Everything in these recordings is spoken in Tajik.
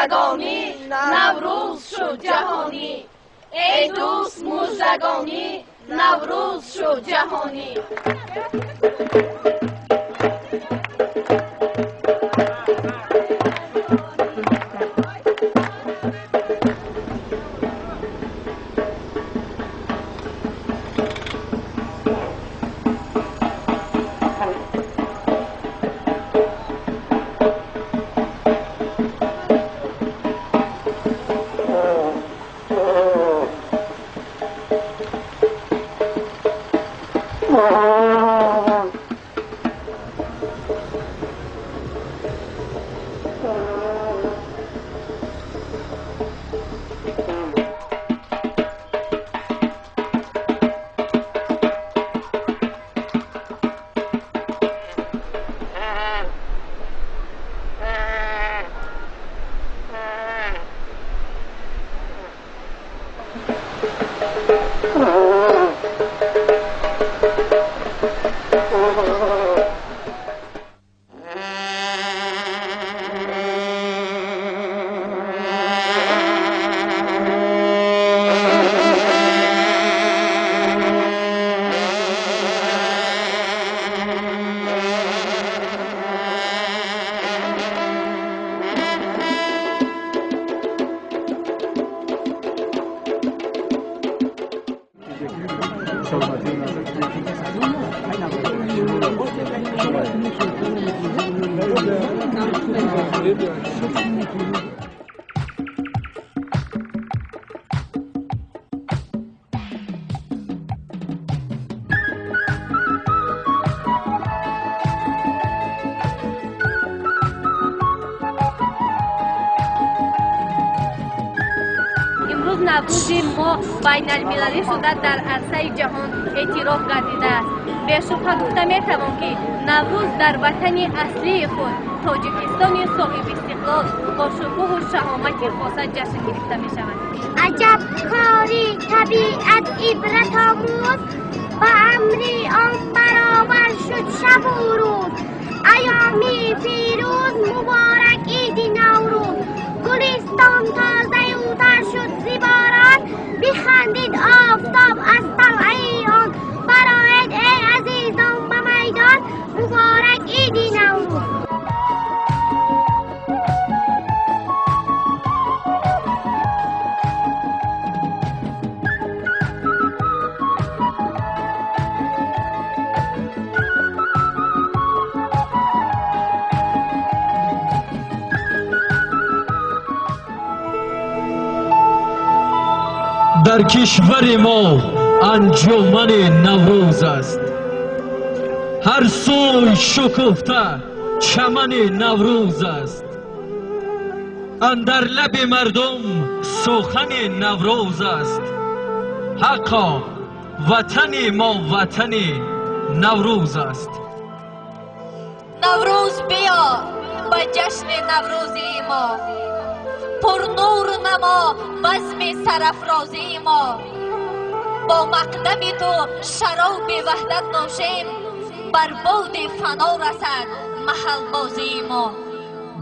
муждагонӣ, Наврӯз шуд ҷаҳонӣ. Эй дӯст, муждагонӣ, Наврӯз шуд ҷаҳонӣ. Наврӯзи мо байналмилалӣ шуда дар арсаи ҷаҳон эътироф гардидааст. Бешубҳа гуфта метавон, ки Наврӯз дар ватани аслии худ, Тоҷикистони соҳибистиқлол, бо шукӯҳу шаҳомати хоса ҷашн гирифта мешавад. Аҷаб кори табиат ибратомӯз, ба амри он баробар шуд шабу рӯз. Айёми фирӯз муборак иди Наврӯз. Гулистон тозаю тар шуд зиборон, бихандид офтоб аз талъаи он. Бароед эй азизон ба майдон, муборак иди Наврӯз. Дар кишвари мо анҷумани Наврӯз аст. Ҳар сӯй шукуфта чамани Наврӯз аст. Андар лаби мардум сухани Наврӯз аст. Ҳаққо, ватани мо ватани Наврӯз аст. Наврӯз биё ба ҷашни наврӯзии мо, пурнур намо базми сарафрозии мо. Бо мақдами ту шароби ваҳдат нӯшем, бар боди фано расад маҳалбозии мо.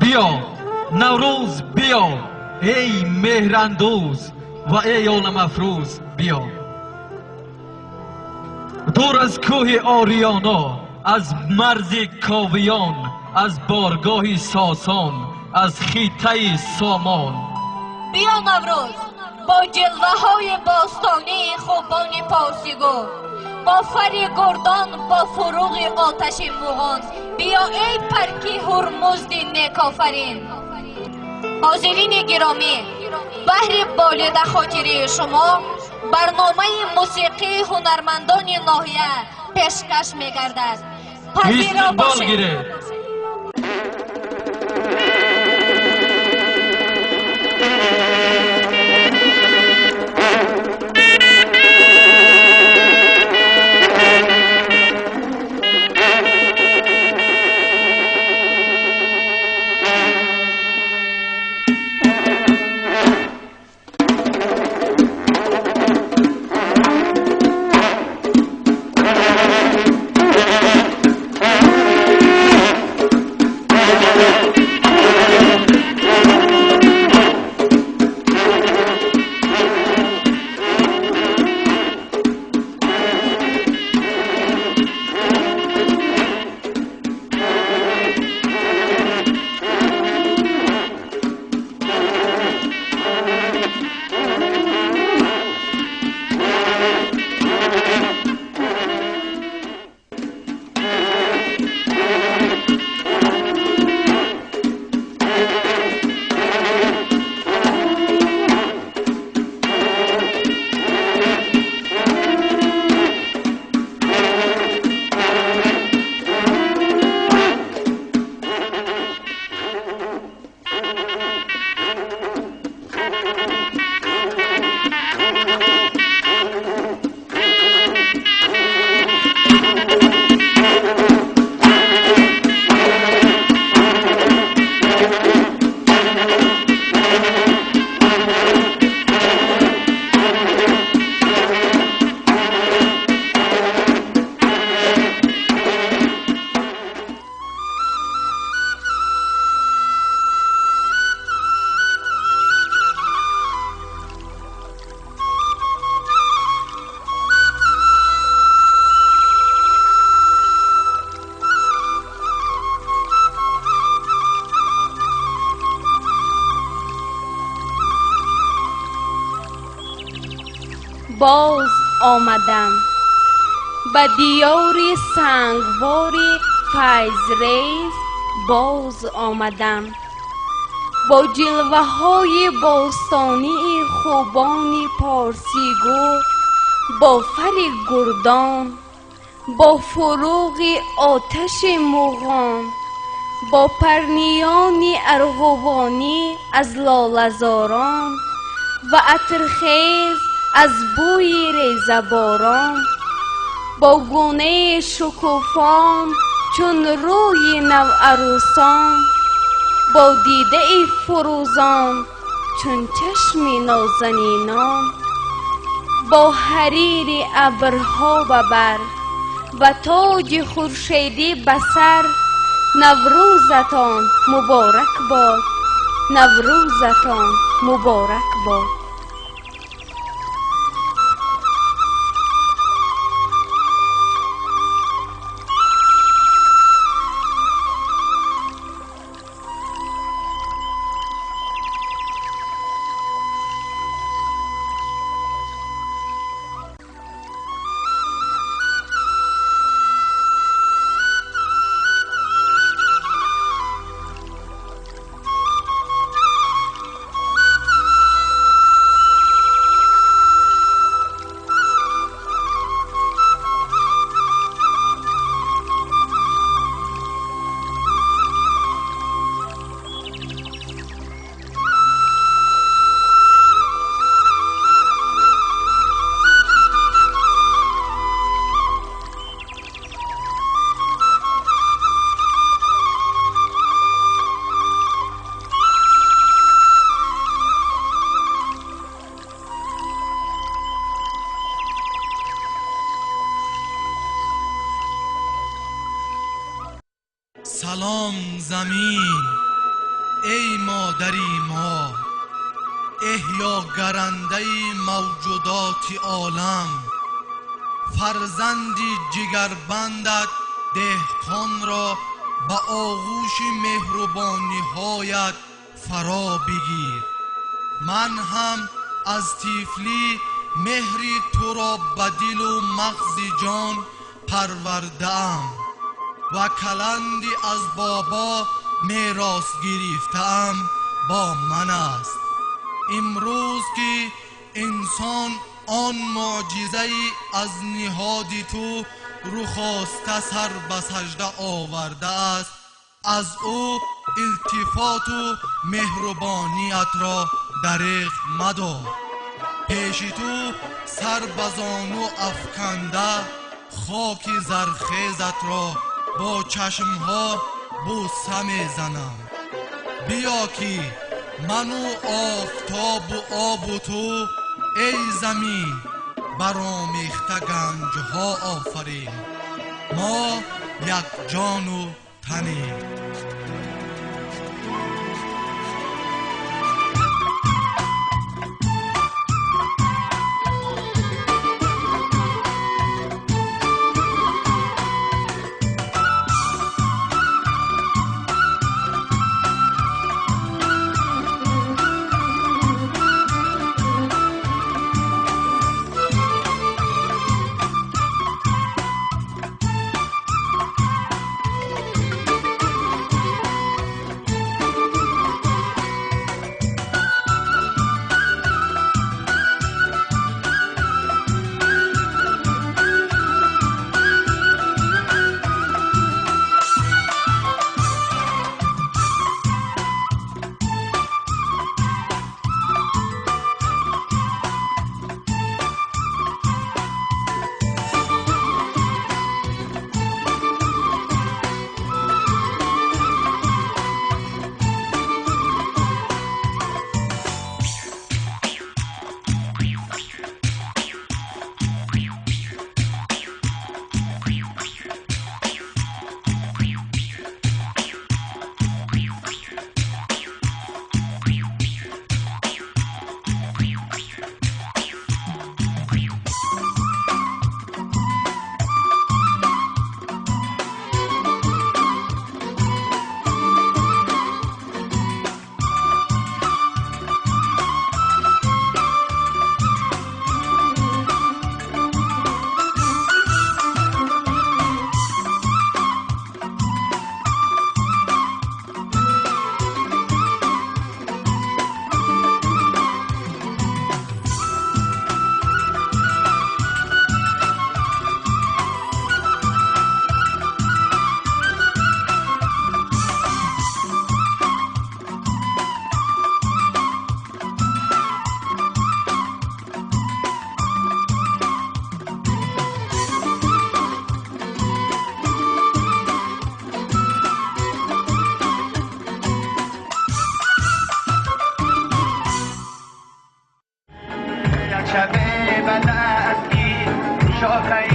Биё Наврӯз биё, эй меҳрандӯз ва эй оламафрӯз биё. Дур аз кӯҳи Ориёно, аз марзи Ковиён, аз боргоҳи Сосон, аз хитаи Сомон. Биё Наврӯз бо ҷилваҳои бостонии хубони порсигӯ, бо фари гурдон, бо фуруғи оташи муғон. Биё эй парки ҳурмузди некофарин. Ҳозирини гиромӣ, баҳри болида хотирии шумо барномаи мусиқии ҳунармандони ноҳия пешкаш мегардад. Пазиро бошед. Боз омадам, ба диёри сангвори файзрез боз омадам, бо ҷилваҳои бостонии хубони порсигӯ, бо фари гурдон, бо фурӯғи оташи муғон, бо парниёни арғувонӣ аз лолазорон ва атрхез аз бӯи резаборон, бо гунаи шукуфон чун рӯи наварӯсон, бо дидаи фурӯзон чун чашми нозанинон, бо ҳарири абрҳо ба бар ва тоҷи хуршедӣ ба сар. Наврӯзатон муборак бод, Наврӯзатон муборак бод. سلام زمین، ای مادری ما، احیاگرنده موجودات عالم، فرزندی جگربندت دهقان را به آغوش مهربانی‌هایت فرا بگیر. من هم از طفلی مهری تو را به دل و مغز جان پرورده‌ام و کلندی از بابا میراث گرفتم با من است. امروز که انسان آن معجزه از نهاد تو رو خواسته سر به سجده آورده است، از او التفات و مهربانیت را دریغ مدار. پیش تو سر به زانو افکنده خاک زرخیزت را با چشمها بوسه میزنم. بیا که من و آفتاب و آب و تو ای زمین برآمیخته گنجها آفرین. ما یک جان و تنیم. شب به دست گیر، شاخه